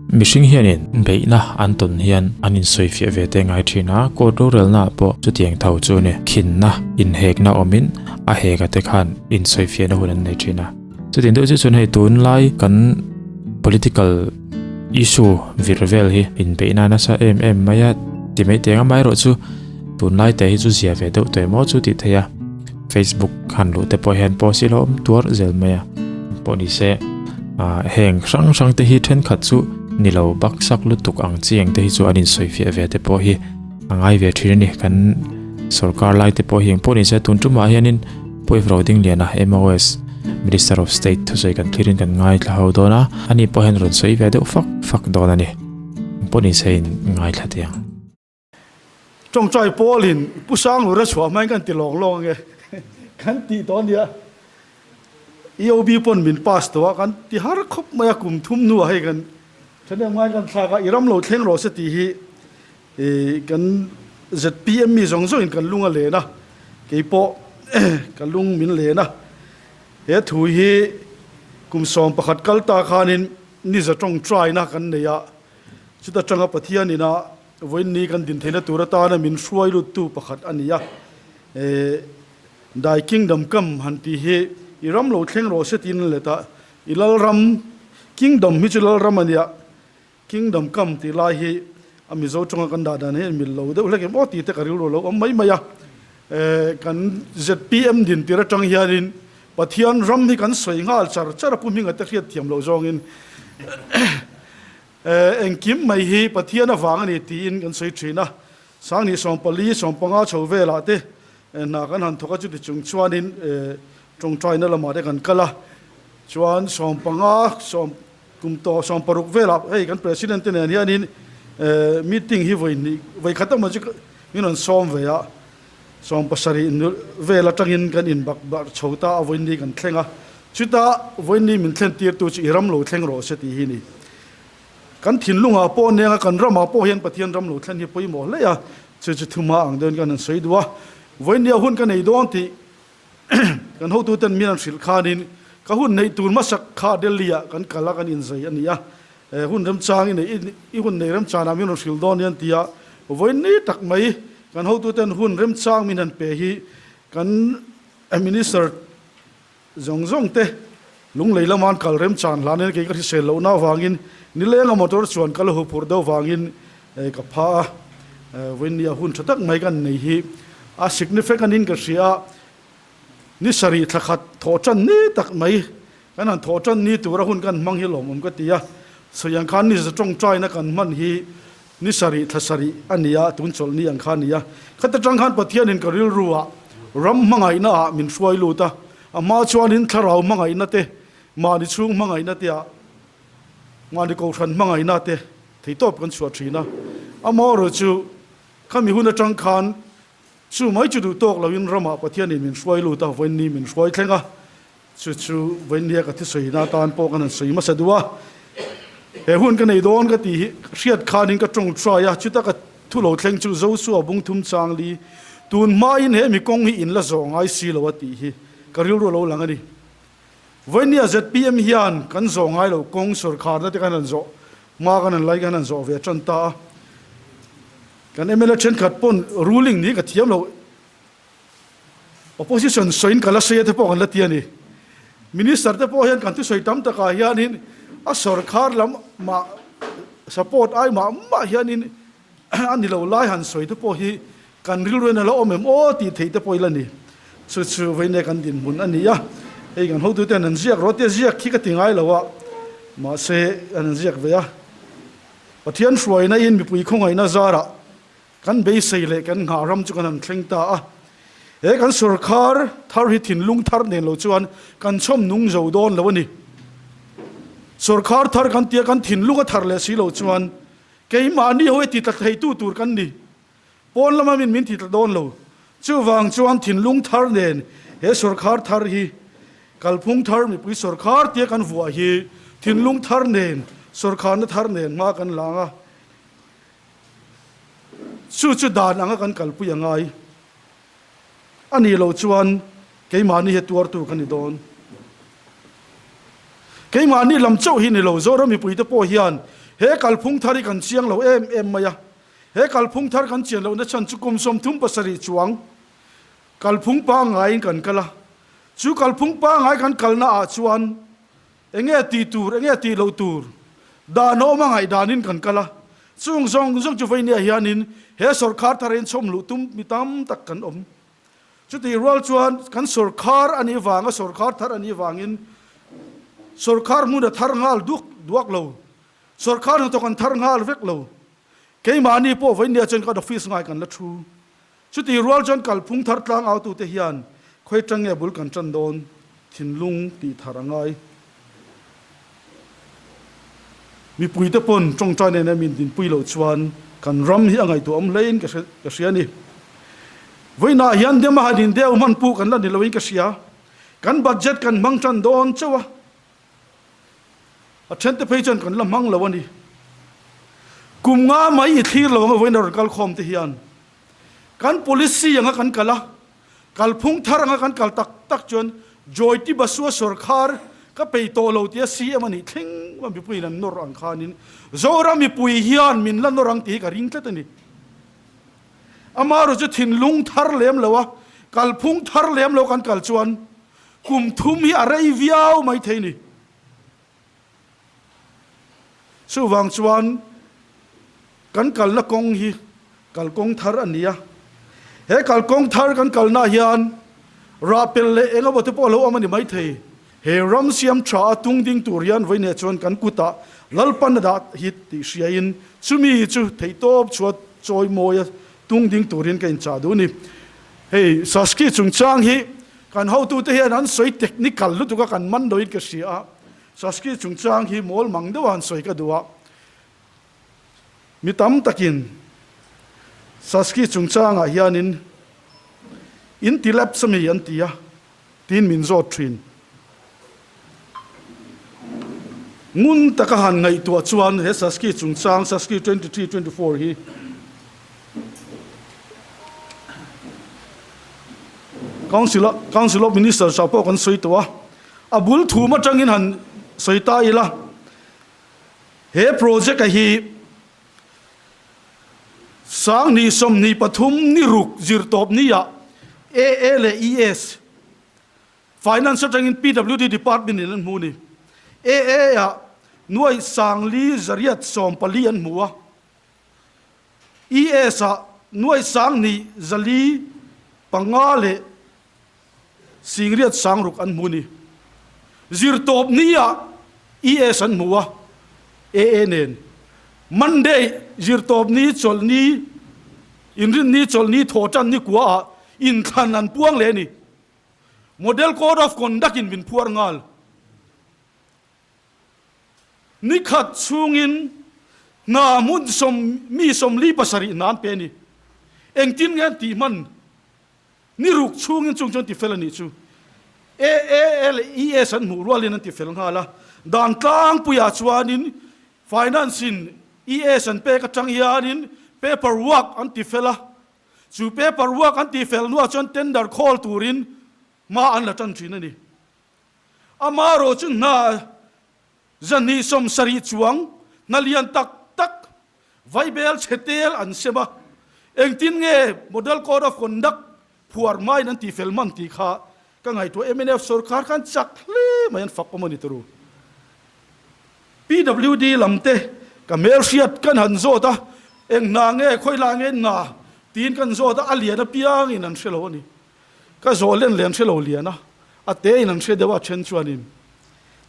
Mihring hianin beihna an tawn hian an insawifiah ve te ngai thin a, court rorelnaah pawh chutiang tho chu a ni. Khinna, inhekna awmin a heka te khan insawifiahna hun an nei thin a. Chutiang deuh chiah chuan hei tunlai kan political issue vir vel hi inbeihna nasa em em mai a ti mai teng a, amaherawhchu tunlai te hi chu zia ve deuh tawh emaw chu tih theih a. Facebook han luh te pawh hian post hi lo awm tuar zel mai a pawh ni se ah heng hrang hrang te hi thenkhat chu ni lo baksak lutuk ang chi ang te hi chu an insawi fiah ve te pawh hi a ngai ve thin a ni kan sorkar lai te pawh hi engpawh ni se tun tumah hianin Puiv Rodingliana MOS Minister of State thusawi kan thlir in kan ngaithla ho dawn a ani pawh hian rawn sawi ve deuh fak fak dawn a ni engpawh ni se in ngaithla teh ang. Tawngtai pawlin Pu Sanglura chhuah hmain kan ti lawng lawng ange kan tih tawh ania. EOB pawn min pass tawh a, kan ti har khawp mai a, kum thum hnuah hei kan thahnem ngaiin kan thlak a, i ram lo thleng rawh se tih hi kan zpm mi zawng zawngin kan lung a len a, keipawh ka lung min len a. He thu hi kum 11 kal ta khanin niza tawngtaina kan nei a, chuta tanga Pathian ina Vawiinni kan din theihna tur atana min hruai luttu pakhat a ni a, Thy kingdom come han tih hi i ram lo thleng rawh se tiin let a, i lalram, kingdom hi chu lalram a nia, kingdom come tih lai hi a Mizo tawnga kan dah dan hi a mil lo deuh hlek em aw tih te ka rilru lo awm mai mai a. Kan zpm din tir atang hianin Pathian ram hi kan sawi nghal char char a, Pu Hminga te hriat thiam loh zawngin. Engkim mai hi Pathian avang a ni tiin kan sawi thin a, Sangni 14, 15 chho velah te hna kan han thawk a, chuti chung chuanin tawngtaina lamah te kan kal a, chuan 15, sawm kum tawh 16 velah hei kan President te nen hianin meeting hi vawi hnih, vawi khat emaw chu min rawn sawm ve a, 70 vel atangin kan inbak barh chho ta a, vawiinni kan thleng a, chuta vawiinni min thlen tirtu chu i ram lo thleng rawh se tih hi ni. Kan thinlungah pawh nen a, kan ramah pawh hian Pathian ram lo thlen hi pawimawh hle a, chu chu thuma ang deuhin kan han sawi duh a, vawiinnia hun ka nei dawn tih kan hotuten min han hrilh khanin ka hun neih tur hmasak kha Delhi-ah kan kal a, kan inzai a ni a, hun remchang i neih i hun nei remchanah min rawn hrilh dawn hian tia vawiinni tak mai kan hotuten hun remchang min han pe hi kan Minister zawng zawng te lunglei lama an kal remchan hlanin kei ka hrisel lohna avangin nilenga motor chuan ka la huphurh deuh vangin ka pha a, vawiinni a hun tha tak mai kan nei hi a significant in ka hria a. Ni sarih thla khat thawh tan ni tak mai kan han thawh tan ni tura hun kan hmang hi lawmawm ka ti a, sawi ang khan ni za tawngtaina kan hman hi ni sarih thla sarih a ni a, tun chawlh ni ang kha a ni a. Khata tang khan Pathianin ka rilru ah ram hmangaihna ah min hruai lut a, a hma chuanin thlarau hmangaihna te, mahni chhung hmangaihna te ah, mahni kohhran hmangaihna te theitawp kan chhuah thin a. Amaherawhchu khami hun atang khan Chu mai chu duh tawk loin ramah Pathianin min hruai lut a, vawiinni min hruai thleng a, chu chu vawiinnia ka thusawiina atan pawh kan han sawi hmasa duh a. He hun ka nei dawn ka tih hi hriat khanin ka tawngtai a, chuta ka thu lo thleng chu Josua bung thum chang li, tun hmain he mi kawng hi in la zawh ngai si lo a tih hi ka rilru a lo lang a ni. Vawiinnia zpm hian kan zawh ngai lo kawng sawrkharna te kan han zawh hma kan han lai kan han zawh ve tan ta a. Kan mla thenkhat pawn ruling ni ka thiam lo, opposition sawiin ka la sawi a te pawh kan la ti a ni. Minister te pawh hian kan thusawi tam takah hianin a sorkar lam mah support ai mah mah hianin a ni lo lai han sawi te pawh hi kan rilru in a la awm em aw tih theih te pawh i la ni. Chu chu vawiin kan dinhmun a ni a, hei kan hotute an ziak rawh tia ziak hi ka ti ngai lo a, mahse an ziak ve a. Pathian hruaina in mipui khawngaihna zarah kan beisei leh kan nghah ram chu kan han thleng ta a. He kan sorkar thar hi thinlung thar nen lo chuan kan chhawm nung zo dawn lo a ni. Sorkar thar kan tia kan thinlung a thar leh si lo chuan keimahni ho hi ti tla theitu tur kan ni. Pawn lama min min ti tla dawn lo. Chuvang chuan thinlung thar nen he sorkar thar hi kalphung thar mipui sorkar tia kan vuah hi thinlung thar nen sorkarna thar nen hma kan lang a. Chu chu dan anga kan kalpui a ngai. A nih loh chuan keimahni hi tuartu ka ni dawn. Keimahni lam chauh hi ni lo, Zoram mipuite pawh hian He kalphung thar hi kan chiang lo em em mai a. He kalphung thar kan chian lohna chhan chu kum 37 chuang kalphung pangngaiin kan kal a. Chu kalphung pangngai kan kalna ah chuan enge tih tur, enge tih loh tur dan a awm a ngaihdanin kan kal a. Chung zawng zawng chu vawinia hianin he sawrkhar thar in chhawm luh tum mi tam tak kan awm. Chutih rual chuan kan sawrkhar a nih vanga sawrkhar thar a nih vangin sawrkhar hmun a thar nghal duk duak lo. Sawrkhar hnathawk an thar nghal vek lo. Keimahni pawh vawinia chuan kan office ngai kan la thu. Chutih rual chuan kalphung thar tlangautute hian khawi tang nge bul kan tan dawn thinlung tih thar a ngai. Mipuite pawn tawngtai nena min dinpui loh chuan kan ram hi a ngaihtuah awm hlein ka hria a ni. Vawiinah hian Dema han indeu hman puh kan la ni loin ka hria. Kan budget kan hmang tan dawn chauh a, a thente phei chuan kan la hmang lo a ni. Kum nga mai i thlir lo anga vawiin a rawn kal khawm te hian kan policy anga kan kal a, Kalphung thar anga kan kal tak tak chuan Joyti Basua sawrkhar ka pei tawh lo tia CM a nih thleng a mipuiin an nawr ang khanin Zoram mipui hian min la nawr ang tih hi ka ring tlat a ni. Amaherawhchu chu thinlung thar lem lo a, kalphung thar lem lo kan kal chuan kum thum hi a rei viau mai thei ni. Chuvang chuan kan kalna kawng hi kalkawng thar a ni a, he kalkawng thar kan kalnaah hian rah pel leh eng emaw te pawh a lo awm a ni maithei. He ram siam tha a tung ding tur hian vawiinah chuan kan kutah Lalpan a dah hi tih hriain chumi chu theihtawp chhuat chawi mawia tung ding turin ka inchah duh a ni. Hei Saski chungchang hi Kan hotute hian an sawi technical lutuk a kan man loin ka hria a, Saski chungchang hi mawl mang deuha an sawi ka duh a, mi tam takin Saski chungchangah hianin in ti lapse ami an ti a tiin min zawt thin. Ngun taka han ngaihtuah chuan he Saski chungchang, Saski 23, 24 hi Council a Council of Ministers ah pawh kan sawi tawh a, a bul thum atangin han sawi ta ila, he project a hi 2024 ni 6 zirtawp ni ah AA leh ES Finance atangin PWD Department in an hmu a ni. AA ah nuai 5814 an hmu a. ES ah nuai 2405 leh 8600 an hmu a ni. Zirtawp ni ah ES an hmu a, AA nen. Monday zirtawp ni chawlhni, inrinni chawlhni thawhtan ni kua ah inthlan an puang leh a ni. Model Code of Conduct in min phuar nghal. Ni khat chhungin hna hmun sawm mi 47 hna an pe a ni. Engtin nge an tih hman? Ni ruk chhungin chung chu an ti fel a nih chu. AAA leh ES an hmuh rualin an ti fel nghal a. Dan tlangpuiah chuanin Finance in ES an pek atang hianin paper work an ti fel a. Chu paper work an tih fel hnuah chuan tender call turin hma an la tan thin a ni. Amaherawh chu hna 270 chuang hna lian tak tak vaibel chhe tel an sem a, engtin nge Model Code of Conduct phuar hmain an tih fel hman tih kha ka ngaihtuah. Mnf sorkar khan chak hle mai an fak awm a ni turu. PWD lam te ka hmelhriat kan han zawt a, eng hna nge khawi lah nge hna tiin kan zawt a, a lian apiangin an hre lo a ni. Ka zawh len leh an hre lo lian a, a te in an hre deuh a, a then chuanin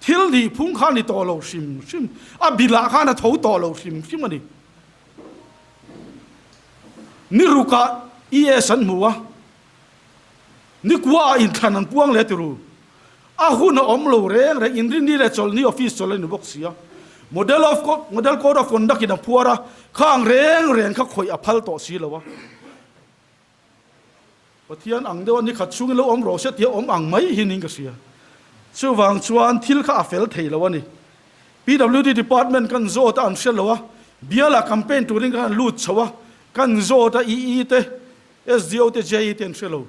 thil nih phung kha a ni tawh lo hrim hrim, a bilah khan a tho tawh lo hrim hrim a ni. Ni rukah ES an hmu a. Nikua ah inthlan an puang leh tiru. A hun a awm lo reng reng, inrinni leh chawlhni office chawlh a ni bawk sia. Model of Model Code of Conduct in a phuar a, khang reng reng kha khawih a phal tawh si lo a. Pathian ang deuh a nikhat chhungin lo awm rawh se tia awm ang mai hi niin ka hria. Chuvang chuan thil kha a fel thei lo a ni. PWD department kan zawt a an hre lo a, bialah campaign turin kan han lut chho a, kan zawt a EE te, SDO te JE te an hre lo.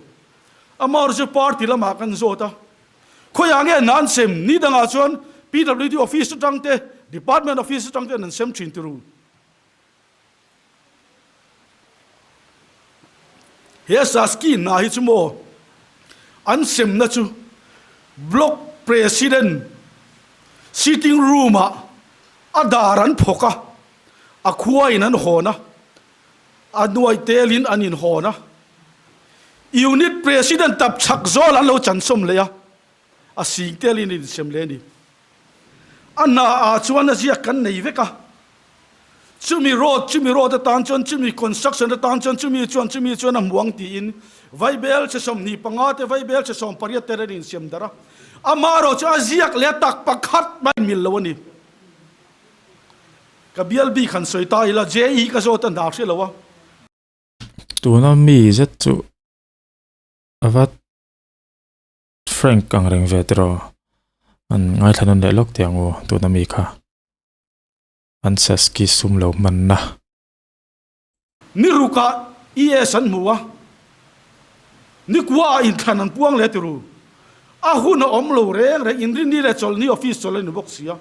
Amah chu party lamah kan zawt a, khawiah nge hna an sem? Ni dangah chuan PWD office atang te, Department Office atang ten an sem thin turu. He Saski hna hi chu maw an semna chu Block President sitting room ah a dar an phawk a, a khua in an hawn a, a nuai tel in an in hawn a, Unit President tap chhak zawl an lo chansawm leh a, a sing tel in an insem leh a ni. A hna ah chuan a ziak kan nei vek a, chumi road chumi road atan chuan chumi construction atan chuan chumi chuan chumi chuan a hmuang tiin vaibel che 25 te vaibel che 18 te an insiam darh a, amaherawh chu a ziak leh a tak pakhat mai mil lo a ni. Ka bial bik han sawi ta ila JE ka zawt a hna hre lo a. Tuna mi zet chu a va Frank ang reng ve tiraw? An ngaithla nawn leh lawk teh ang u tuna mi kha. An Saski sum lo hmanna. Ni rukah ES an hmu a, ni kuaah inthlan an puang leh tiru. A hun a awm lo reng reng, inrinni leh chawlhni office chawlh a ni bawk si a.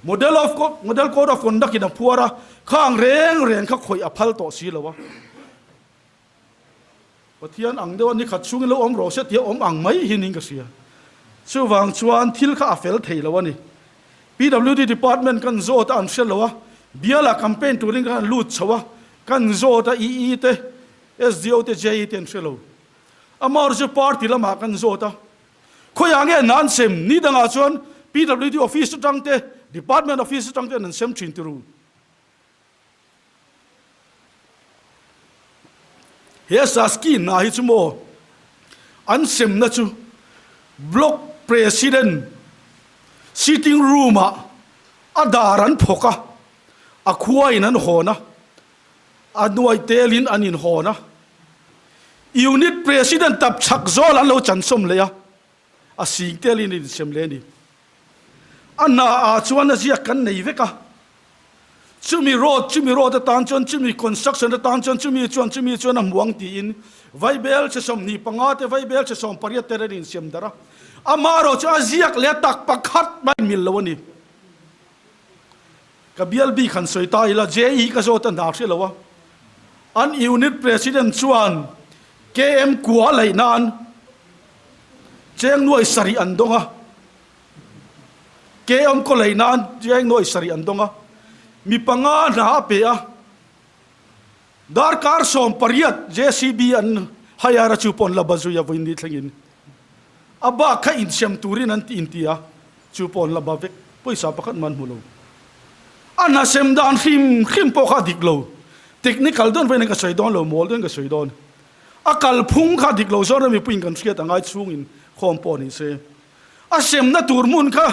Model of Model Code of Conduct in a phuar a, khang reng reng kha khawih a phal tawh si lo a. Pathian ang deuh a ni khat chhungin lo awm rawh se tia awm ang mai hi niin ka hria. Chuvang chuan thil kha a fel thei lo a ni. PWD department kan zawt a an hre lo a, bialah campaign turin kan han lut chho a, kan zawt a EE te, SDO te, JE te an hre lo. Amaherawhchu chu party lamah kan zawt a, khawiah nge hna an sem? Ni dangah chuan PWD office atang te, department office atang ten an sem thin tiru. He Saski hna hi chu maw an semna chu Block President sitting room ah a dar an phawk a, a khua in an hawn a, a nuai tel in an in hawn a, Unit President tap chhak zawl an lo chansawm leh a, a sing tel in an insem leh a ni. A hna ah chuan a ziak kan nei vek a, chumi road chumi road atan chuan chumi construction atan chuan chumi chuan chumi chuan a hmuang tiin vaibel che 25 te vaibel che 18 te an insiam darh a, amaherawh chu a ziak leh a tak pakhat mai mil lo a ni. Ka bial bik han sawi ta ila, JE ka zawt a hna hre lo a, an unit president chuan KM kua laih nan cheng nuai sarih an dawng a, KM kaw laih nan cheng nuai sarih an dawng a, mi panga hna a pe a, darkar 18 JCB an hire a chu pawh an la ba zui a vawiin ni thlengin a bak kha insiam turin an ti inti a. Chu pawh an la ba vek, pawisa pakhat mah an hmu lo. A hna sem dan hrim hrim pawh kha a dik lo. Technical dawn vein ka sawi dawn lo, mawl dawn ka sawi dawn. A kalphung kha a dik lo zawn a mipuiin kan hriat a ngai chhungin khawm pawh ni se. A semna tur hmun kha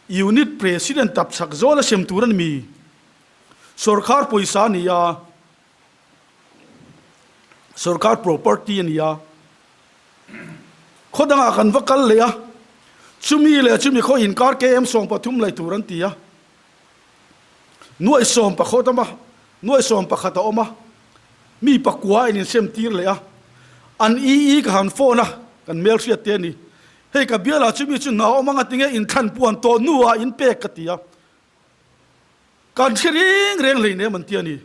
Unit President tap chak zawl a sem tur a ni mi. Sorkar pawisa a ni a, sorkar property a ni a. Khaw dangah kan va kal leh a, chumi leh chumi khaw inkar KM 13 lei tur an ti a, nuaih sawm pakhat awm a, nuaih sawm pakhat a awm a, mi pakua in insem tir leh a, an EE ka han phone a, kan hmelhriat te a ni, hei ka bialah chumi chu hna awm anga tinge inthlan puan tawh hnuah in pek ka ti a, Kan hre reng reng hleinem an ti a ni.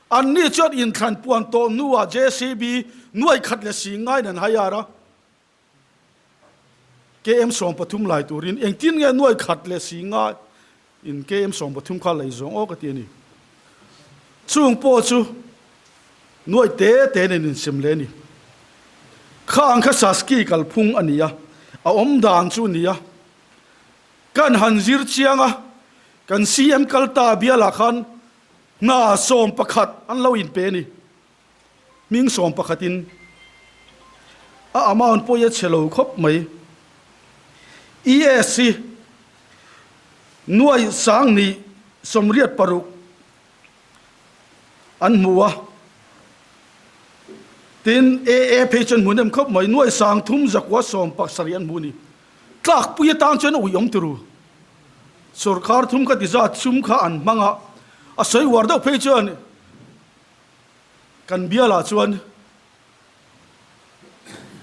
Anni chuan inthlan puan tawh hnuah JCB nuai khat leh si ngaiin an hire a, KM 13 lai turin engtin nge nuai khat leh si ngai in KM 13 kha lei zawng aw ka ti a ni. Chung pawh chu nuai te te nen insem leh a ni. Kha ang kha Saski kalphung a ni a, a awmdan chu a ni a. Kan han zir chiang a, kan CM kal ta bialah khan hna 11 an lo inpe a ni. Hming 11 in a amount pawh hi a chhe lo khawp mai. ES hi nuai 1086 an hmu a, tin AA phei chuan hmu nem khawp mai, nuai 3917 an hmu a ni. Tlakpui atan chuan a ui awm turu. Sorkar thum kha ti zat sum kha an hmang a, a sawi uar deuh phei chuan kan bialah chuan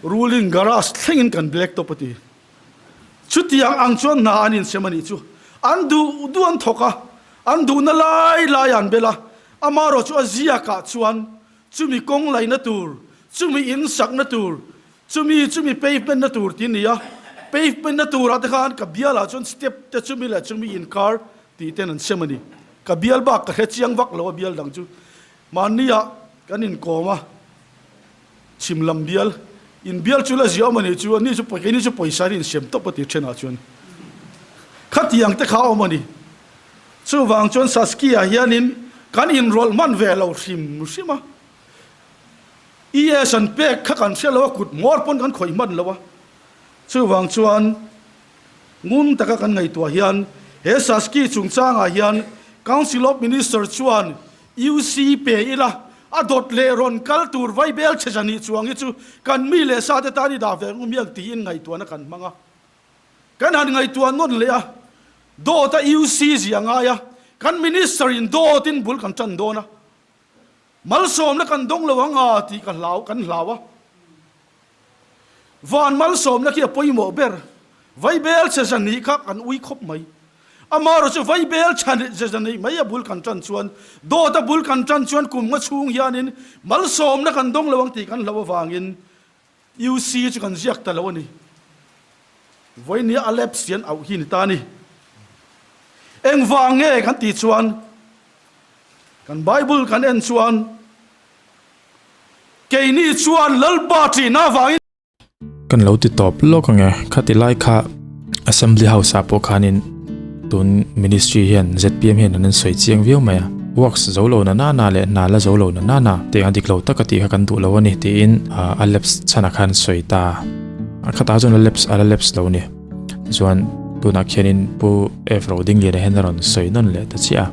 ruling garage thlengin kan black top a ti. Chutiang ang chuan hna an insem a nih chu. An duh duh an thawk a, an duhna lai lai an bel a, amaherawh chu a ziakah chuan chumi kawng laihna tur, chumi in sakna tur, chumi chumi pavement na tur tih a ni a, pavement na turah te khan ka bialah chuan step te chumi leh chumi inkar tih ten an sem a ni. Ka bial bak ka hre chiang vak lo a bial dang chu mahnia kan inkawm a. Chhim lam bial, in bial chu la zia awm a nih chu, ani chu keini chu pawisa hi insiam tawp a ti thenah chuan khatiang te kha a awm a ni. Chuvang chuan Saskia hianin kan inrawlh hman ve lo hrim hrim a, ES an pek kha kan hria lo a, kut hmawr pawn kan khawih hman lo a, chuvang chuan Ngun taka kan ngaihtuah hian he Saski chungchangah hian Council of Minister chuan UC pe ila a dawt leh rawn kal tur vaibel chhe zahnih chuang hi chu kan mi leh sa te tan i dah ve ngum hian tiin ngaihtuahna kan hmang a. Kan han ngaihtuah nawn leh a, dawt a UC zia ngai a, kan Minister in dawt in bul kan tan dawn a, malsawmna kan dawng lo ang a tih ka hlau kan hlau a. Van malsawmna khi a pawimawh ber. Vaibel chhe zahnih kha kan ui khawp mai. Amaherawh chu vaibel chhe zahnih mai a bul kan tan chuan, dawt a bul kan tan chuan kum nga chhung hianin malsawmna kan dawng lo ang tih kan hlauh avangin UC chu kan ziak ta lo a ni. Vawinia a lapse hian auh hi ni ta a ni. Engvang nge kan tih chuan kan Bible kan en chuan, Keini chuan Lalpa ṭihna avangin. Kan lo ti tawp lawk ang e, khati lai kha Assembly House ah pawh khanin tun Ministry hian zpm hian an sawi chiang viau mai a, works zo lo na na na leh hna la zo lo na na na tiang a dik lo taka tih kha kan duh lo a ni tiin a lapse chhanah khan sawi ta a, khatah chuan a lapse a la lapse lo a ni. Chuan tunah khianin Pu F Rodingliana hian a rawn sawi nawn leh ta chiah a.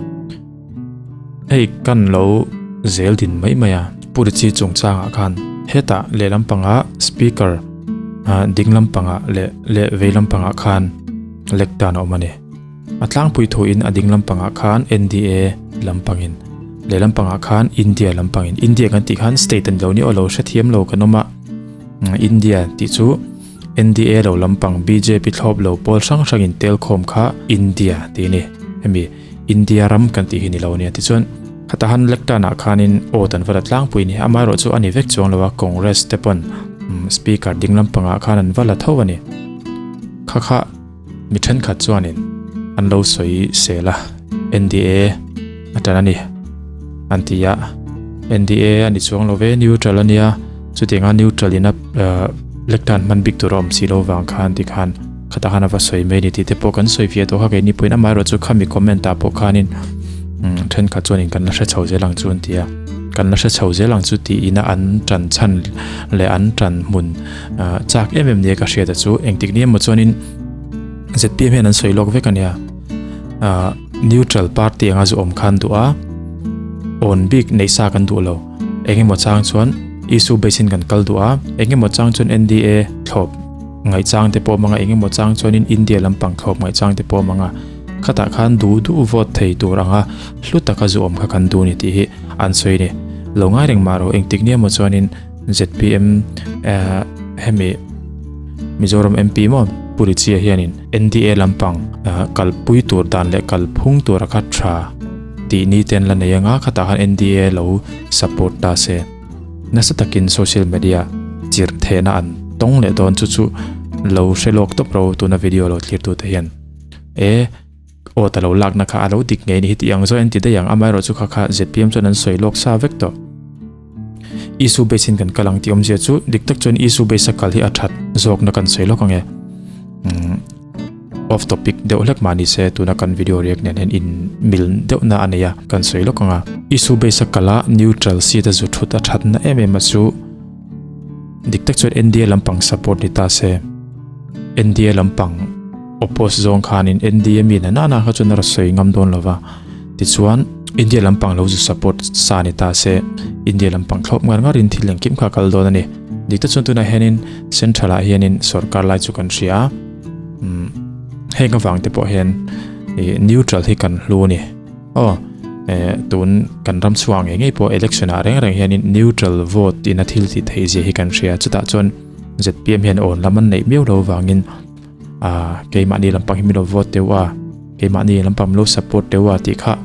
Hei kan lo zel din mai mai a, Pu Richie chungchangah khan hetah lehlam pangah speaker ding lampangah leh leh vei lampangah khan lek dan a awm a ni. A tlangpui thuin a ding lampangah khan NDA lampangin lehlam pangah khan India lampangin India kan tih khan state a ni lo ni aw lo hrethiam lo kan awm a, India tih chu NDA lo lampang bjp thlawp lo pawl hrang hrangin tel khawm kha India tih a ni. Hemi. India ram kan tih hi ni lo nia tichuan khata han lectern ah khanin aw dan va la tlangpui ni amaherawh chu a ni vek chuang lo a Congress te pawn speaker ding lampangah khan an va la tho a ni kha kha mi thenkhat chuanin an lo sawi sel a NDA a tan a ni an ti a NDA a ni chuang lo ve neutral a nia chutianga neutral in a lectern hman bik tur a awm si lo vang khan tikhan Khatah khan a va sawi mai a ni tih te pawh kan sawi fiah tawh kha keini pawhin amaherawh chu khami comment ah pawh khanin thenkhat chuanin kan la hre chho zel ang chu an ti a, kan la hre chho zel ang chu tiin a an tan chhan leh an tan hmun chak em em nia ka hriat a chu engtik ni emaw chuanin zpm hian an sawi lawk vek a nia neutral party anga zu awm khan duh a awn bik neih sa kan duh lo engemaw chang chuan issue base in kan kal duh a engemaw chang chuan NDA thlawp Ngaihchang te pawh hmang a, engemaw chang chuanin India lampang thlawp ngaihchang te pawh hmang a, khatah khan duh duh vote thei tur anga hlu taka zu awm kha kan duh ni tih hi an sawi a ni. Lo ngai reng mah rawh, engtik nia maw chuanin zpm hemi Mizoram MP maw Pu Richie hianin NDA lampang kalpui tur dan leh kalphung tura kha tha tih ni ten la nei anga khatah khan NDA lo support ta se. Nasa takin social media chirh thehna an tawng leh dawn chu chu lo hre lawk tawp ro tuna video lo thlir tute hian e aw ta lo lakna kha a lo dik ngei ni hi tih ang zawh en ti daih ang amaherawh chu kha kha zpm chuan an sawi lawk sa vek tawh issue base in kan kal ang tih awmzia chu dik tak chuan issue base a kal hi a that zawkna kan sawi lawk ang e Off topic deuh hlek mah ni se tuna kan video react nen hian in mil deuh na a nei a, kan sawi lawk ang a. Issue base a kal a neutral seat a zu thut a that na em em a chu dik tak chuan NDA lampang support ni ta se NDA lampang oppose zawng khanin NDA mi na na na kha chuan a rawn sawi ngam dawn lo va tichuan India lampang lo zu support sa ni ta se India lampang thlawp ngar ngar in thil engkim kha a kal dawn a ni. Dik tak chuan tunah hianin central ah hianin sorkar lai chu kan hria a. Umm heng avang te pawh hian ih neutral hi kan hlu a ni aw eh tun kan ram chhuak ngei ngei pawh election ah reng reng hianin neutral vote in a thil tih theih zia hi kan hria chutah chuan zpm hian awn lam an neih miau lo vangin ah keimahni lampang hi min lo vote deuh a. Keimahni lampang lo support teuh a tih kha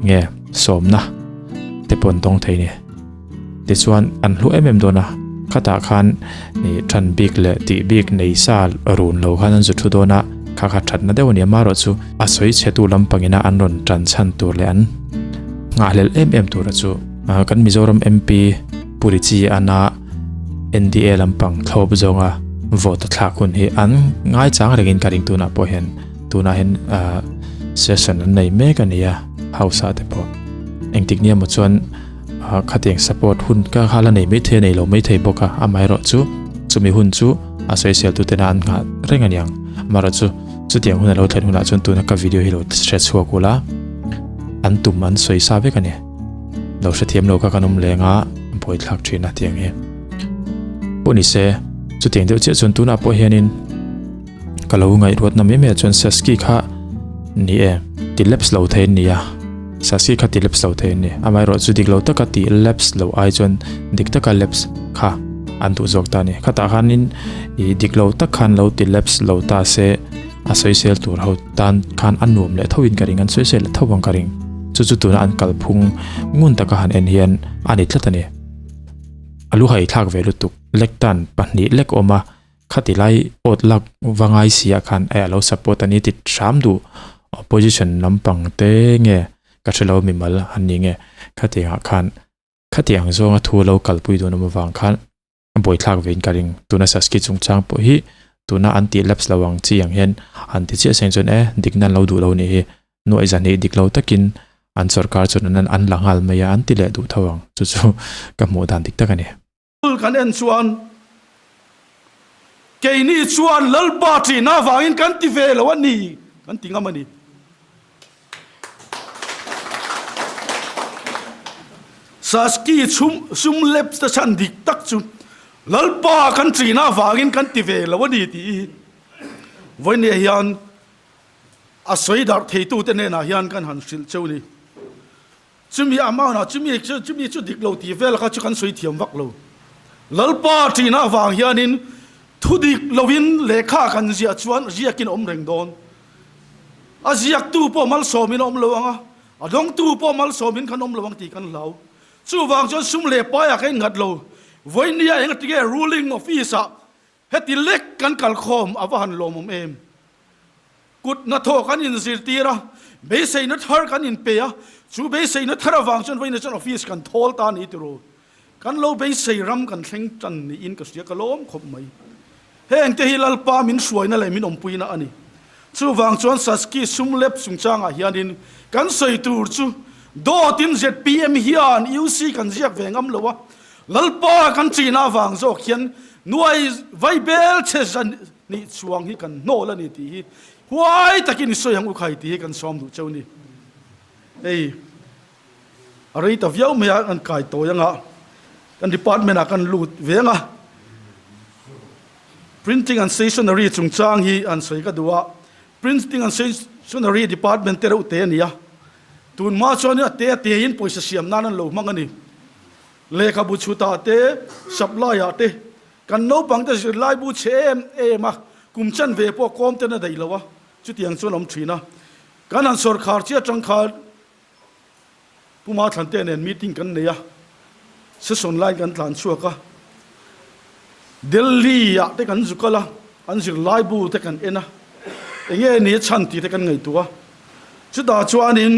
nge sawmna te pawh an dawng thei ni. Tichuan an hlu em em dawn a, khatah khan ih than bik leh tih bik nei sa run lo khan an zu thu dawn a, kha kha thatna deuh a ni a, amaherawh chu a sawi chhetu lampangina an rawn tan chhan tur leh an nghahhlelh em em tura chu kan Mizoram MP Purichi ana NDA lampang thlawp zawnga vote a thlak hun hi an ngaichang rengin ka ring tunah pawh hian tunah hian session an nei mek a ni a house ah te pawh engtik nia maw chuan khatiang support hun ka kha la nei maithei a nei lo maithei bawk a amaherawh chu chumi hun chu a sawisel tu tena an nghah reng a niang amaherawh chu chutiang hun a lo thlen hunah chuan tuna ka video hi lo hre chhuak ula an tum an sawi sa vek a ni lo hrethiam lo kha kan awm leng a buaithlak thin a tiang hi pawh ni se chutiang deuh chiah chuan tunah pawh hianin Ka lo ngaihruatna mai mai ah chuan Sasky kha ni e, ti lapse lo thei an ni a, Sasky kha ti lapse lo thei an ni. Amaherawh chu dik lo taka ti lapse lo ai chuan dik taka lapse kha an duh zawk ta a ni. Khatah khanin ih dik lo tak khan lo ti lapse lo ta se a sawisel tur ho tan khan a nuam leh tho in ka ring, an sawisel leh tho ang ka ring. Chu chu tuna an kalphung ngun taka han en hian a ni tlat a ni. A lu haithlak ve lutuk lektan pahnih lek awm a. Khati lai awt lak va ngai si ah khan eh a lo support a ni ti hram duh opposition lampang te nge ka hre lo mimal an ni nge khatiang ah khan khatiang zawnga thu lo kalpui dun awm avang khan a buaithlak ve in ka ring tuna Sasky chungchang pawh hi tuna an tih lapse lo ang chi ang hian an ti chiah seng chuan eh dikna an lo duh lo nih hi nuaih zan hi dik lo takin an sorkar chuan an la nghal mai a an ti leh duh tho ang chu chu ka hmuh dan dik tak a ni. Kan en chuan keini chuan Lalpa ṭihna avangin kan ti ve lo a ni kan ti ngam a ni. Saski chhum sum lep te chhan dik tak chu Lalpa kan ṭihna avangin kan ti ve lo a ni tih hi vawinia hian a sawi darh theitute hnenah hian kan han hrilh cheu ni. Chumi amount ah chumi chu chumi chu dik lo tih vel kha chu kan sawi thiam vak lo. Lalpa ṭihna avang hianin thu dik loin lehkha kan ziah chuan ziakin a awm reng dawn. A ziaktu pawh malsawmin a awm lo ang a, a dawngtu pawh malsawmin kan awm lo ang tih kan hlau. Chuvang chuan sum leh paiah ka innghat lo. Vawinia engatinge ruling office ah Heti lek kan kalkhawm a va han lawmawm em? Kut hnathawh kan inzirtir a, beiseina thar kan inpe a, chu beiseina thar avang chuan vawiin chuan office kan thawl ta a ni tiraw? Kan lo beisei ram kan thleng tan niin ka hria, ka lawm khawp mai. Hengte hi Lalpa min hruaina leh min awmpuina a ni. Chuvang chuan Saski sum lep chungchangah hianin kan sawi tur chu dawtin zpm hian UC kan ziak ve ngam lo a, Lalpa kan china avang zawk hian nuai vai bel che zan nih chuang hi kan hnawl a ni tih hi huai takin i sawi ang u khai tih hi kan sawm duh cheu ni. Hei a rei ta viau mai a kan kai tawi anga kan department ah kan lut ve anga printing and stationery chungchang hi an sawi ka duh a printing and stationery department te reuh te a ni a tun hma chuan a te a te in pawisa siam nan an lo hmang a ni. Lehkhabu chhutah te, supply-ah te, kan naupangte zirlaibu chhe em em a, kum chanve pawh kawm ten a daih lo a, chutiang chuan a awm thin a. Kan han sawrkhar chiah atang khan Pu Mathlan te nen meeting kan nei a, session line kan tlan chhuak a, Delhi-ah te kan zu kal a, an zirlaibu te kan en a, enge ni a chhan tih te kan ngaihtuah a. Chutah chuanin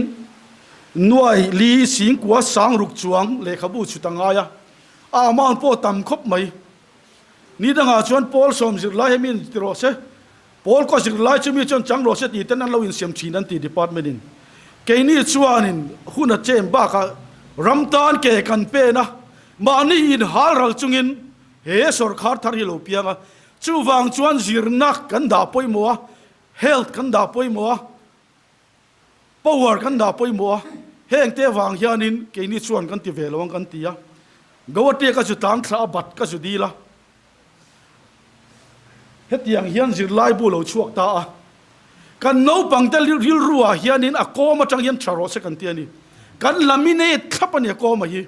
Nuai li singkua sang ruk chuang lehkhabu chhut a ngai a, a amount pawh tam khawp mai. Ni dangah chuan Paul sawm zirlai hemi in ti rawh se, Paul kaw zirlai chumi chuan chang rawh se tih ten an lo insiam thin an ti department in. Keini chuanin hun a chem bakah ram tan ke kan pen a, mahni in hal ral chungin he sawrkhar thar hi lo piang a, chuvang chuan zirna kan dah pawimawh a, health kan dah pawimawh a, Power kan dah pawimawh a, heng te vang hianin keini chuan kan ti ve lo ang kan ti a. Guwahati ka zu tlang thla a, bat ka zu dil a. Hetiang hian zirlaibu lo chhuak ta a. Kan naupang te rilru ah hianin a kawm atang hian tha rawh se kan ti a ni. Kan laminate thlap a ni a kawm a hi.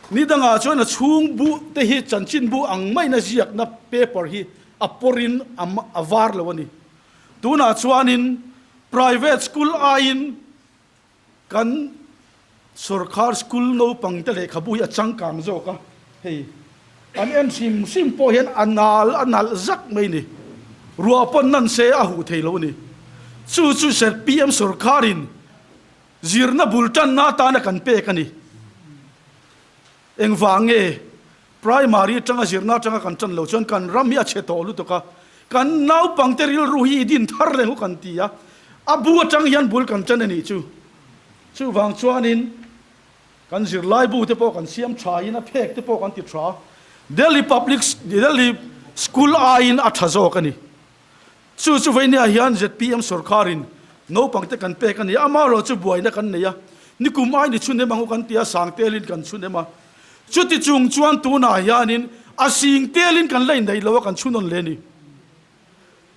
Ni dangah chuan a chhung bu te hi chanchinbu ang maiin a ziakna paper hi. a pawrin a var lo a ni. Tunah chuanin private school aiin kan sorkar school naupang te lehkhabu hi a changkang zawk a, hei an en hrim hrim pawh hian a nal a nalh zak mai ni. Ruah pawn nan se a huh thei lo a ni. Chu chu zpm sorkarin zirna bul tanna atana kan pek a ni. Engvang nge Primary atanga zirna atanga kan tan lo chuan kan ram hi a chhe tawh lutuk a, kan naupangte rilru hi i din thar reng u kan ti a, a bu atang hian bul kan tan a nih chu. Chuvang chuanin kan zirlai bu te pawh kan siam tha in a phek te pawh kan ti tha. Delhi Public Delhi School aiin a tha zawk a ni. Chu chu vawinia hian zpm sorkarin naupangte kan pek a ni a, amaherawh chu buaina kan nei a, nikum ai ni chhun em ang u kan ti a, sang telin kan chhun em a. Chuti chung chuan tunah hianin a sing telin kan la indaih lo a, kan chhun awn le ni.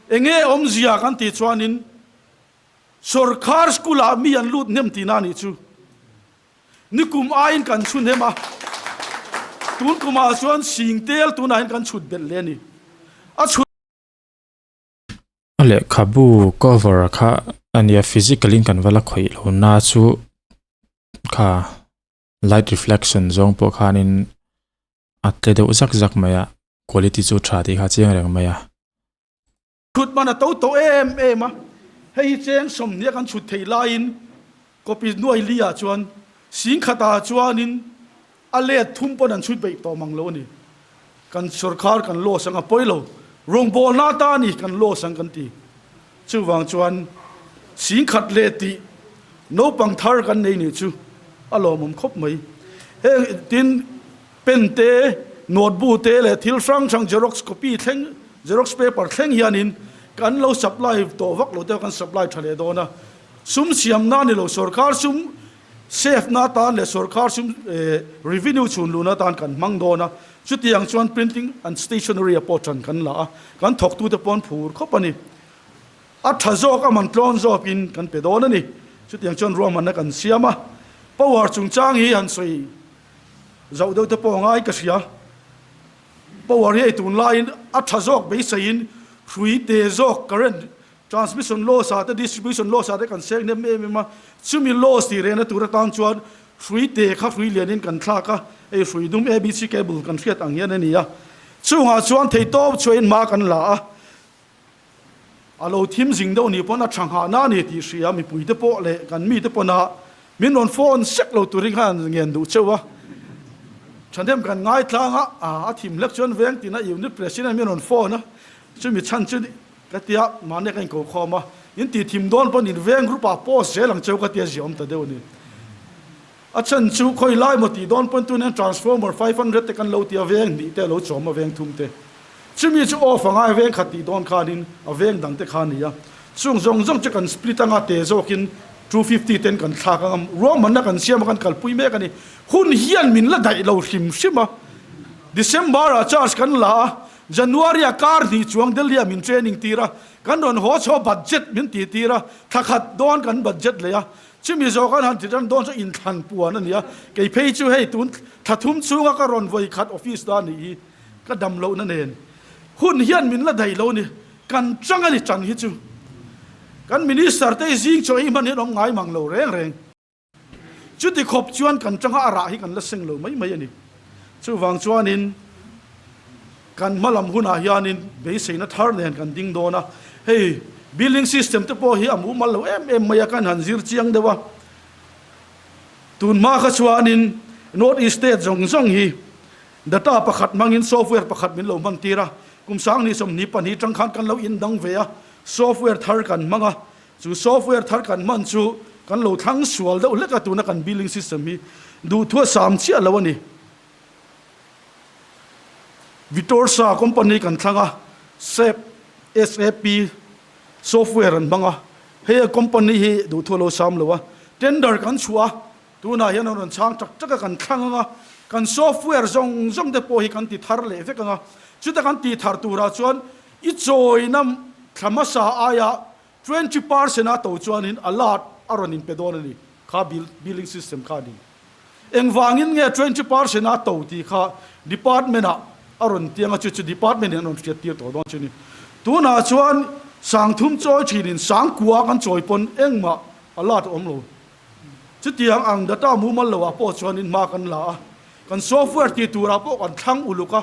Enge awmzia kan tih chuanin sorkar school ah mi an lut hnem tihna a nih chu. Nikum aiin kan chhun hem a, tun kumah chuan sing tel tunah hian kan chhut belh le a ni. A chhut. A lehkhabu cover kha a nia physical in kan va la khawih lo na chu kha light reflection zawng pawh khanin a tle deuh zak zak mai a quality chu tha tih kha a chiang reng mai a. Chhut man a to tawh em em a, hei hi cheng sawmhnih a kan chhut theih laiin copy nuai li ah chuan singkhat ah chuanin A let thum pawn an chhut beih tawh mang lo a ni. Kan sorkar kan loss ang a pawi lo. Rawngbawlna ata a ni kan loss ang kan ti. Chuvang chuan singkhat leh tih naupang thar kan nei nih chu a lawmawm khawp mai. Heng tin pen te, note te leh thil hrang hrang xerox copy thleng, xerox paper thleng hianin kan lo supply tawh vak lo te kan supply tha leh dawn a. Sum siamna a ni lo, sorkar sum Safe na atan leh sorkar sum revenue chhun luhna atan kan hmang dawn a, chutiang chuan printing and stationery ah pawh ṭan kan la a, kan thawktute pawh an phur khawp a ni. A ṭha zawk a man tlawn zawkin kan pe dawn a ni. Chutiang chuan ruahmanna kan siam a, power chungchang hi han sawi zauh deuh te pawh a ngai ka hria. Power hi ei tun laiin a ṭha zawk beiseiin hrui te zawk current Transmission loss ah te distribution loss ah te kan seng hnem em em a, chumi loss tih rehna tur atan chuan hrui te kha hrui lianin kan thlak a, hei hrui dum ABC cable kan hriat ang hian a ni a, chungah chuan theihtawp chhuahin hma kan la a, a lo thim zing deuh nih pawn a tha nghahna a ni tih hria mipui te pawh leh kan mite pawn a min rawn phone sek lo turin khan ngen duh cheu a, thahnem kan ngaitlang a, a thim hlek chuan veng tina unit president min rawn phone a, chumi chhan chu Ka tia, mahni ka inko khawm a, in tih thim dawn pawn in veng group ah post zel ang cheu ka tia ziah awm ta deuh a ni. A chhan chu khawi lai maw tih dawn pawn tun hian transformer 500 te kan lo tia veng hnih te a lo chawm a veng thum te. Chumi chu off angai veng khat tih dawn khanin a veng dang te kha a ni a. Chung zawng zawng chu kan split anga te zawkin 250 ten kan thlak anga ruahmanna kan siam a kan kalpui mek a ni. Hun hian min la daih lo hrim hrim a. December ah charge kan la a, January-a kar hnih chuang Delhi-ah min training tir a, kan rawn haw chho budget min tih tir a, thla khat dawn kan budget leh a, chumi zawh kan han ti tan dawn chu inthlan puan a ni a, kei phei chu hei tun thla thum chhunga ka rawn vawi khat office ta nih hi ka dam lohna nen hun hian min la daih lo ni, kan chang a ni tan hi chu kan minister te hi zing chaw ei hman hian awm ngai mang lo reng reng. Chuti khawp chuan kan tanga a rah hi kan la seng lo mai mai a ni. Chuvang chuanin kan hmalam hunah hianin beiseina thar nen kan ding dawn a. Hei billing system te pawh hi a mumal lo em em mai a, kan han zir chiang deuh a. Tun hma kha chuanin North East state zawng zawng hi data pakhat hmangin software pakhat min lo hman tir a. Kum sang ni 22 tang khan kan lo indang ve a, software thar kan hmang a. Chu software thar kan hman chu kan lo thlang sual deuh hlek a, tuna kan billing system hi duhthu a sam chiah lo a ni. Vitorsa company kan thlang a, sap, SAP, software an hmang a, hei a company hi duhthu a lo sam lo a, tender kan chhuah a, tunah hian an rawn chhang tak tak a, kan thlang ang a, kan software zawng zawng te pawh hi kan ti thar leh vek ang a, chuta kan ti thar turah chuan i chawina thla hmasa aia 20 percent a to chuanin alert a rawn inpe dawn a ni, kha billing system kha a ni. Engvangin nge 20 percent a to tih kha department ah A rawn tiang a, chu chu department in an rawn hriat tir tawh dawn chu ni. Tunah chuan sangthum chawi thin in sangkua kan chawi pawn engmah a lat a awm lo. Chutiang ang data mumal lo ah pawh chuan in hma kan la a, kan software tih turah pawh kan thlang uluk a,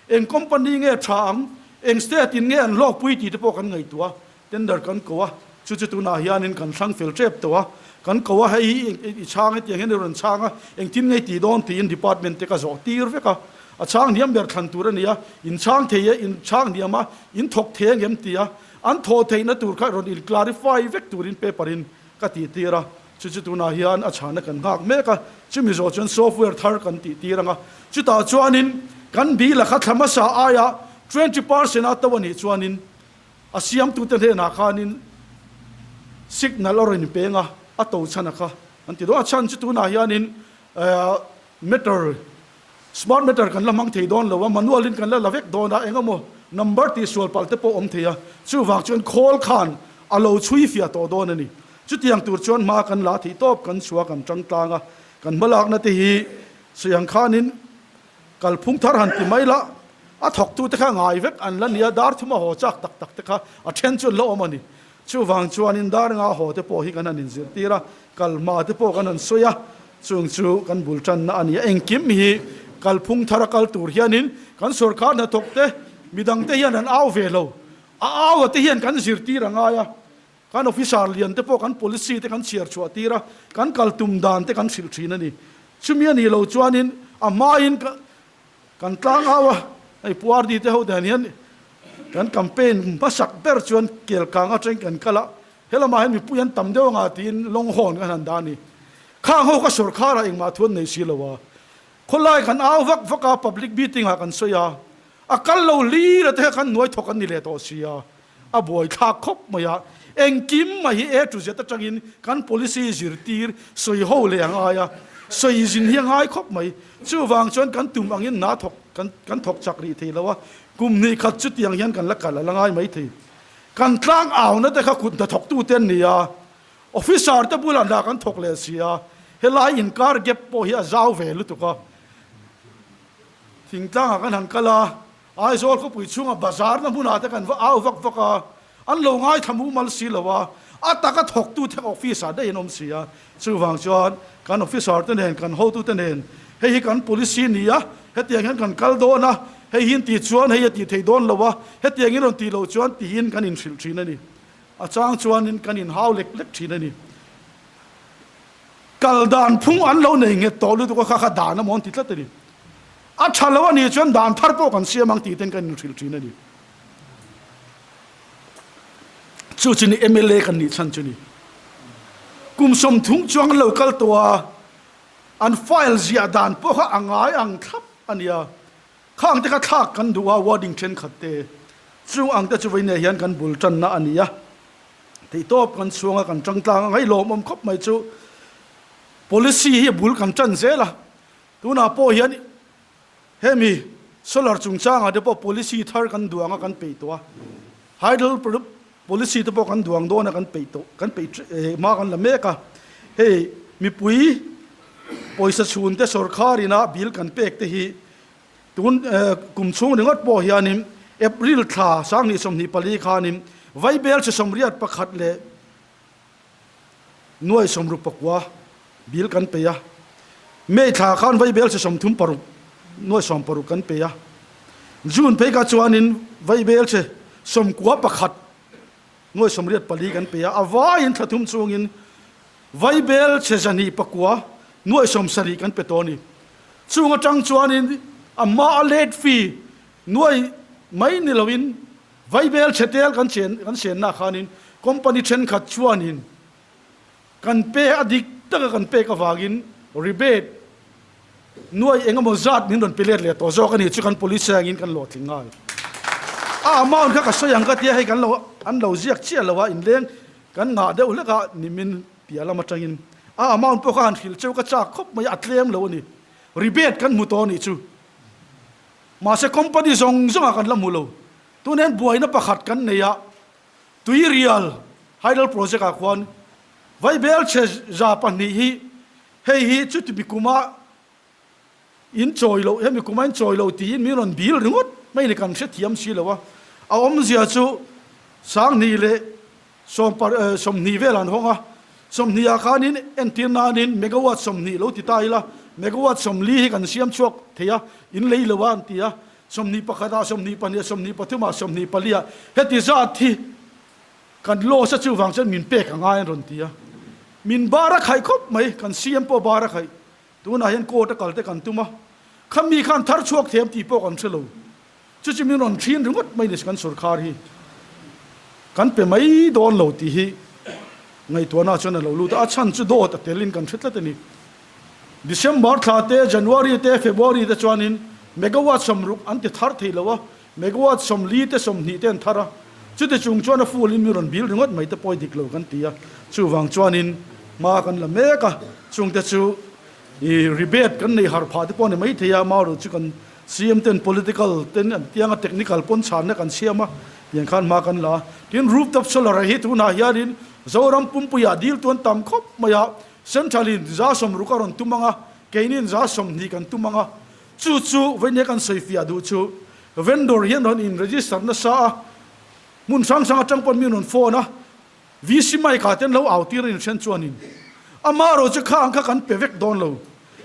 eng company nge tha ang, eng state in nge an hlawkpui tih te pawh kan ngaihtuah a, tender kan ko a, chu chu tunah hianin kan thlang fel tep tawh a, kan ko a, hei hi i chhang hetiang hian i rawn chhang a, engtin nge i tih dawn tiin department te ka zawh tir vek a, a chhang hniam ber thlan tur a ni a, in chhang thei e, in chhang hniam a, in thawk thei angem ti a, an thawh theihna tur kha rawn in clarify vek turin paper in ka tih tir a, chu chu tunah hian a chhana kan nghak mek a, chumi zawh chuan software thar kan tih tir ang a, chutah chuanin kan bill a kha thla hmasa aia 20% a to a nih chuanin a siamtute hnenah khanin signal a rawn peng a, a to chhan a kha an ti dawn a, chhan chu tunah hianin meter Smart meter kan la hmang thei dawn lo a, manual in kan la la vek dawn a, eng emaw number tih sual palh te pawh awm thei a, chuvang chuan khawl khan a lo chhui fiah tawh dawn a ni. Chutiang tur chuan hma kan la thih tawp kan chhuah kan tang tlang a, kan hmalakna te hi sawi ang khanin kalphung thar han ti mai la, a thawktute kha ngai vek an la nia, dar thuma haw chak tak tak te kha a then chu an la awm a ni. Chuvang chuanin dar nga haw te pawh hi kan han inzirtir a, kal hma te pawh kan han sawi a, chung chu kan bul tanna a ni a. Engkim hi kalphung thar a kal tur hianin kan sorkar hnathawk te, midang te hian an au ve lo. A au a te hian kan zirtir a ngai a, kan officer lian te pawh kan policy te kan chhiar chhuah tir a, kan kal tum dan te kan hrilh thin a ni. Chumi a nih loh chuanin a hmain ka Kan tlang au a, hei Pu RD te ho dan hian kan campaign hmasak ber chuan Kelkang atangin kan kal a, helamah hian mipui an tam deuh anga tiin Longhorn kan han dah a ni. Khang ho kha sorkharah engmah thu an nei si lo a, khawlai kan au vak vak a, public meeting ah kan sawi a, a kal lo hlir a te kha kan hnuai thawk an ni leh tawh si a. A buaithlak khawp mai a, engkim mai hi A to Z atangin kan policy zirtir sawi ho leh a ngai a, sawi zin hi a ngai khawp mai. Chuvang chuan kan tum angin hna thawk kan kan thawk chak rih thei lo a, kum hnih khat chutiang hian kan la kal a la ngai mai thei. Kan tlang auna te kha kut hnathawktute an ni a, officer te bulah hna kan thawk leh si a, helai inkar gap pawh hi a zau ve lutuk a, thingtlangah kan han kal a, Aizawl khawpui chhunga bazar na hmunah te kan va au vak vak a, an lo ngaithla mumal si lo a, a taka thawktu te office ah daih an awm si a, chuvang chuan kan officer te nen kan hotu te nen hei hi kan policy ni a, hetiang hian kan kal dawn a, hei hi in tih chuan hei a tih theih dawn lo a, hetiang in rawn tih loh chuan tiin kan inhrilh thin a ni. A chang chuanin kan inhau lek lek thin a ni. Kal dan phung an lo nei nghet tawh lutuk a, kha kha dan a maw an ti tlat a ni. A tha lo a nih chuan dan thar pawh kan siam ang tih ten kan inhrilh thin a ni. Chu chu ni mla kan nih chhan chu ni. Kum sawmthung chuang an lo kal tawh a, an file ziah dan pawh kha a ngai ang thlap a nia. Khang te kha thlak kan duh a, wording thenkhat te. Chung ang te chu vawiinah hian kan bul tanna a ni a. Theihtawp kan chhuang a, kan tangtlang a, ngailawmawm khawp mai chu policy hi a bul kan tan zel a. Tunah pawh hian hemi solar chungchangah te pawh policy thar kan duang a kan peih tawh a, hydel policy te pawh kan duang dawn a kan peih tawh kan peih hma kan la mek a, hei mipui pawisa chhun te sorkar ina bill kan pek te hi tun kum chhung ringawt pawh hianin April thla 2024 khanin Vaibel chi 81 leh Nuai 64 bill kan pe a, May thla khan vaibel chi 36 nuai 60 kan pe a, June phei kha chuanin vaibel chi 91 nuai 84 kan pe a, a vaiin thla thum chungin vaibel chi 209 nuai 70 kan pe tawh a ni. Chung atang chuanin a hma a late fee nuai mai ni loin Vaibel chhetel kan chen kan senna khanin company thenkhat chuanin kan pe a dik taka kan pek avangin rebate nuai eng emaw zat min rawn pe let leh tawh zawk a ni chu kan police angin kan hlawhtling nghal. A amount kha ka sawi ang ka tia hei kan lo an lo ziak chiah lo a inleng kan ngah deuh hlek a nimin piah lam atangin a amount pawh kha han hrilh cheu ka chak khawp mai a tlem lo a ni rebate kan hmu tawh a nih chu. Mahse company zawng zawngah kan la hmu lo. Tun hian buaina pakhat kan nei a, Tuirial Hydel Project ah khuan Vaibel chhe 200 hi hei hi chuti mi kuma In chawi loh, hemi kuma in chawi lo tiin min rawn bil ringawt mai ni kan hrethiam si lo a. A awmzia chu 2000 leh 20 vel an hawng a, 20 ah khanin entir nanin megawatt 20 lo ti ta ila, megawatt 40 hi kan siam chhuak thei a, in lei lo a an ti a, 21 ah, 22 ah, 23 ah, 24 ah heti zat hi kan loss a chuvang chuan min pek a ngai an rawn ti a, min bar a khaih khawp mai, kan CM pawh bar a khaih. Tunah hian court a kal te kan tum a, khami khan thar chhuak thiam tih pawh kan hre lo. Chu chu min rawn thin ringawt mai ni kan sorkar hi kan pe mai dawn lo tih hi ngaihtuahna chuan a lo lut a, a chhan chu dawt a tel in kan hre tlat a ni. December thla te, January te, February te chuanin megawatt 60 an ti thar thei lo a, Megawatt 40 te 20 te an thar a, chuti chung chuan a full in mi rawn bil ringawt mai te pawi dik lo kan ti a, chuvang chuanin hma kan la mek a, chungte chu i rebate kan nei har phah te pawh a ni mai thei a, marawh chu kan CM ten political ten an tiang a technical pawn chhanna kan siam a, tiang khan hma kan la a. Tin rooftop solar hi tunah hianin Zoram pumpuiah dil tu an tam khawp mai a, Central in 60 a rawn tum ang a, keinin 20 kan tum ang a, Chu chu vawinia kan sawi fiah duh chu vendor hian rawn in register nasa a, hmun hrang hrang atang pawn mi rawn phone a, VC mic ah te an lo au tir a inhren chuanin ama erawh chu kha ang kha kan pe vek dawn lo,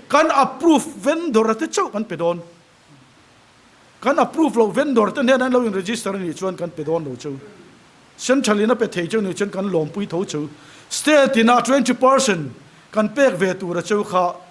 kan approve vendor a te chauh kan pe dawn, kan approve loh vendor te hnen an lo in register a nih chuan kan pe dawn lo chu, central in a pe thei chu nih chuan kan lawmpui tho chu, state in a 20% kan pek ve tur a cheu kha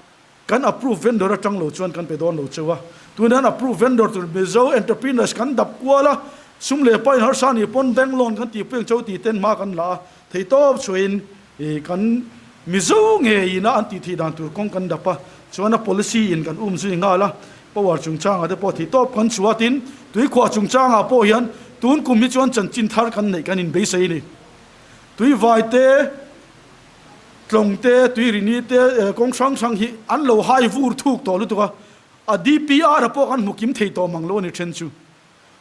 Kan approve vendor atang lo chuan kan pe dawn lo cheu a, tunah hian approve vendor tur Mizo entrepreneurs kan dap kual a, sum leh pain harsa nih pawn bank loan kan tihpui ang cheu tih ten hma kan la a, theihtawp chhuahin ih kan Mizo ngeiin a an tih theih dan tur kawng kan dap a, chuan a policy in kan um zui nghal a, power chungchangah te pawh theihtawp kan chhuah a, tin tuikhuah chungchangah pawh hian tun kum hi chuan chanchin thar kan neih kan inbeisei a ni. Tuivai te. Tlawng te, Tuirini te, kawng hrang hrang hi an lo hai vur thuk tawh lutuk a, a DPR a pawh kan hmu kim thei tawh mang lo a ni then chu.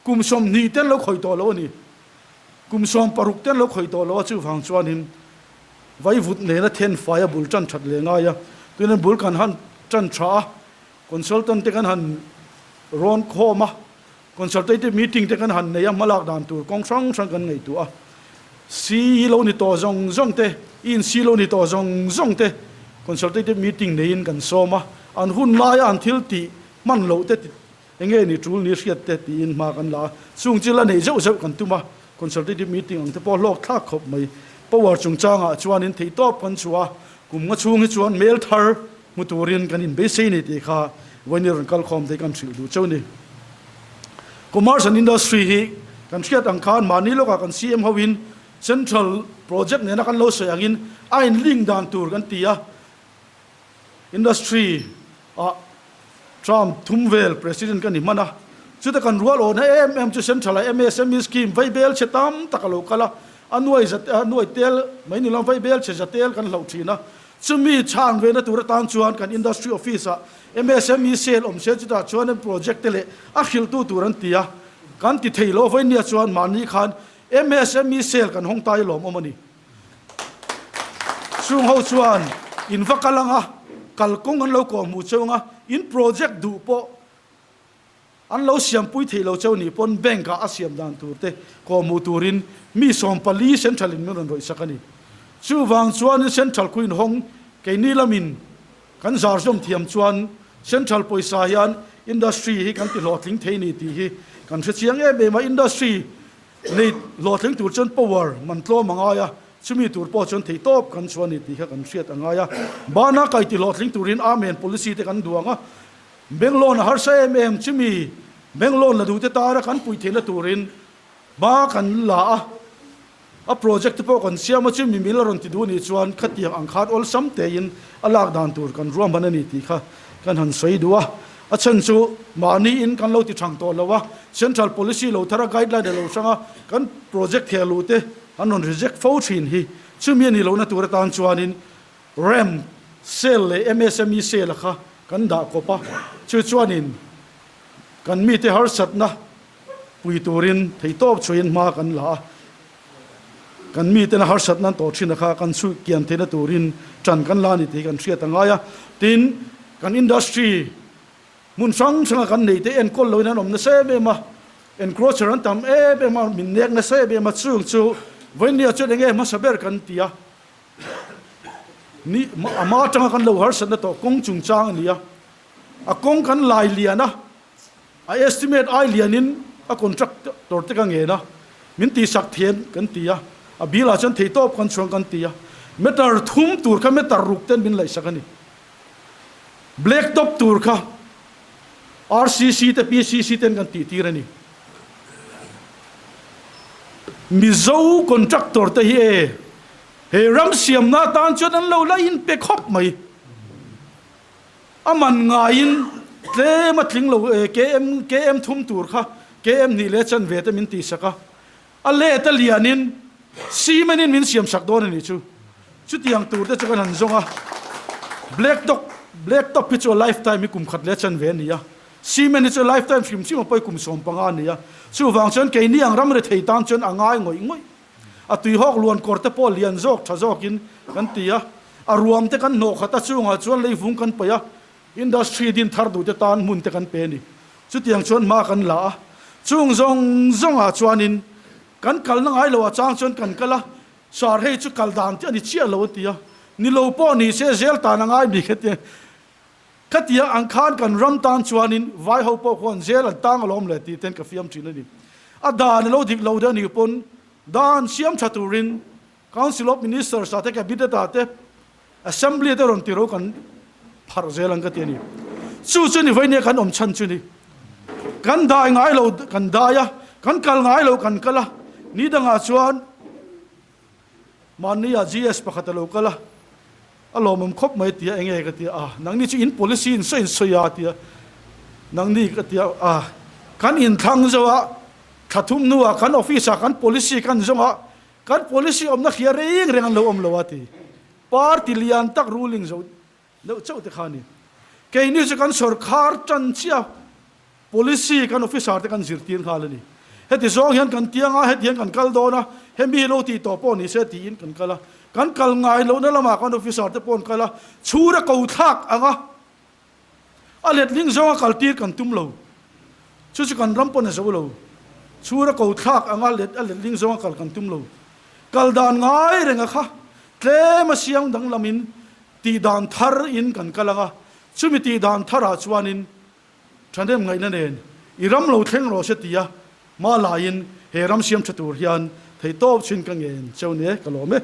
Kum 20 te an lo khawih tawh lo a ni. Kum 60 te an lo khawih tawh lo a, chuvang chuanin vaivut nena then fai a bul tan that leh ngai a, tuinan bul kan han tan tha a, consultant te kan han rawn khawm a, Consultative meeting te kan han nei a, hmalak dan tur kawng hrang hrang kan ngaihtuah a. CE lo ni tawh zawng zawng te, INC lo ni tawh zawng zawng te consultative meeting neiin kan sawm a, an hun laia an thil tih hman loh te eng nge ni tul ni hriat te tiin hma kan la a. Chung chu la neih zeuh zeuh kan tum a, consultative meeting ang te pawh hlawk thlak khawp mai. Power chungchangah chuanin theihtawp kan chhuah a, kum nga chhung hi chuan hmel thar Hmu turin kan inbeisei ni tih kha vawiin rawn kal khawm te kan hrilh duh cheu ni. Commerce and Industry hi kan hriat ang khan mahni lawkah kan CM hoin Central project nena kan lo sawi angin a in link dan tur kan ti a. Industry ah term thum vel President ka ni hman a. Chuta kan rual awhna em em chu Central ah MSME scheme vaibel chhe tam tak a lo kal a, a nuai za a nuai tel mai ni lo vaibel chhe za tel kan hloh thin a. Chumi chhan vena tur atan chuan kan Industry Office ah MSME Cell awm se chutah chuan an project te leh a hrilhtu tur an ti a, kan ti thei lo vawinia chuan mahni khan MSME Cell kan hawng ta i lawm awm a ni. Chung ho chuan in va kal anga kalkawng an lo kawhhmuh cheu anga in project duh pawh An lo siampui theih lo cheu nih pawn bank ah a siam dan tur te kawhhmuh turin mi 14 central in min rawn rawih sak a ni. Chuvang chuanin central khu inhawng keini lamin kan zar zawm thiam chuan central pawisa hian industry hi kan ti hlawhtling thei ni tih hi kan hre chiang em em a. Industry nei hlawhtling tur chuan power man tlawm a ngai a, chumi tur pawh chuan theihtawp kan chhuah a ni tih kha kan hriat a ngai a. Bana kai ti hlawhtling turin Amen policy te kan duang a. Benglawn a harsa em em chumi Benglawn la duhte tara kan puih theihna turin hma kan la a, a project te pawh kan siam a, chumi mil a rawn ti duh nih chuan khatiang ang khan awlsam tein a lak dan tur kan ruahman a ni tih kha kan han sawi duh a. A chhan chu mahni in kan lo ti thang tawh lo a, central policy lo thar a guideline a lo hrang a, kan project theh luh te an rawn reject fo thin hi chumi a nih lohna tur atan chuanin Rem Cell leh MSME Cell a kha kan dah kawp a, chu chuanin kan mite harsatna pui turin theihtawp chhuiin hma kan la a, kan mitena harsatna an tawh thin a kha kan chhuih kian theihna turin tan kan la a ni tih hi kan hriat a ngai a. Tin, kan industry. Hmun hrang hranga kan nei te enkawl loin an awm nasa em em a, encroacher an tam em em a, min nek nasa em em a, chung chu vawinia chuan enge hmasa ber kan ti a, ni a hma atanga kan lo harsatna tawh kawng chungchang a ni a, a kawng kan lai lian a, a estimate ai lianin a contractor te ka ngen a, min tihsak thiam kan ti a, a bilah chuan theihtawp kan chhuang kan ti a, meter thum tur kha meter ruk ten min laihsak a ni. Black top tur kha RCC te PCC ten kan tih tir a ni. Mizo contractor te hi e he ram siamna atan chuan an lo la in pe khawp mai. A man ngaiin tlem a tling lo e KM KM thum tur kha KM hnih leh chanve te min tihsak a. A let a lianin cement in min siam sak dawn a nih chu. Chutiang tur te chu kan han zawng a. Black top black top hi chu a life time hi kum khat leh chanve a ni a. Cement hi chu a life time hrim hrim a pawi kum 15 a ni a. Chuvang chuan keini ang ram rethei tan chuan a ngai ngawih ngawih. A tuihawk luan kawr te pawh lian zawk tha zawkin kan ti a. A ruam te kan hnawh khat a chungah chuan leivung kan paih a. Industry din thar duh te tan hmun te kan pe a ni. Chutiang chuan hma kan la a, chung zawng zawngah chuanin kan kalna ngai lo a chang chuan kan kal a, sar hei chu kal dan te a ni chiah lo a ti a, ni lo pawh ni se zel tan a ngai mi khatia khatia ang khan kan ram tan chuanin vai ho pawh khuan zel an tang alawm le tih ten ka fiam thin a ni. A dan a lo dik lo deuh a nih pawn dan siam tha turin Council of Ministers ah te Cabinet ah te Assembly te rawn tiro kan pharh zel ang ka ti a ni. Chu chu ni vawinia kan awm chhan chu ni. Kan dai ngai lo kan dai a, kan kal ngai lo kan kal a, ni dangah chuan mahni ah GS pakhat a lo kal a, a lawmawm khawp mai tia enge ka ti a, nangni chu in policy in sawi in sawi a tia, nangni ka ti a, kan inthlang zo a, thla thum hnuah kan office ah kan policy kan zawng a, Kan policy awmna hria reng reng an lo awm lo a ti. Party lian tak ruling zo deuh chauh te kha a ni. Keini chu kan sorkar tan chiah policy kan officer te kan zirtir nghal a ni. Heti zawng hian kan tiang a, heti hian kan kal dawn a, hemi hi lo tih tawh pawh ni se tiin kan kal a. Kan kal ngai lohna lamah kan officer te pawh an kal a, chhura ko thlak ang a. A letling zawnga kaltir kan tum lo. Chu chu kan ram pawn a zo lo. Chhura ko thlak anga let a letling zawnga kal kan tum lo. Kal dan ngai renga kha tlem a siang danglamin tih dan thar in kan kal anga, chumi tih dan tharah chuanin thahnem ngaihna nen i ram lo thleng rawh se tia hma laiin he ram siam tha tur hian theihtawp chin ka ngen cheu nia ka lawm e.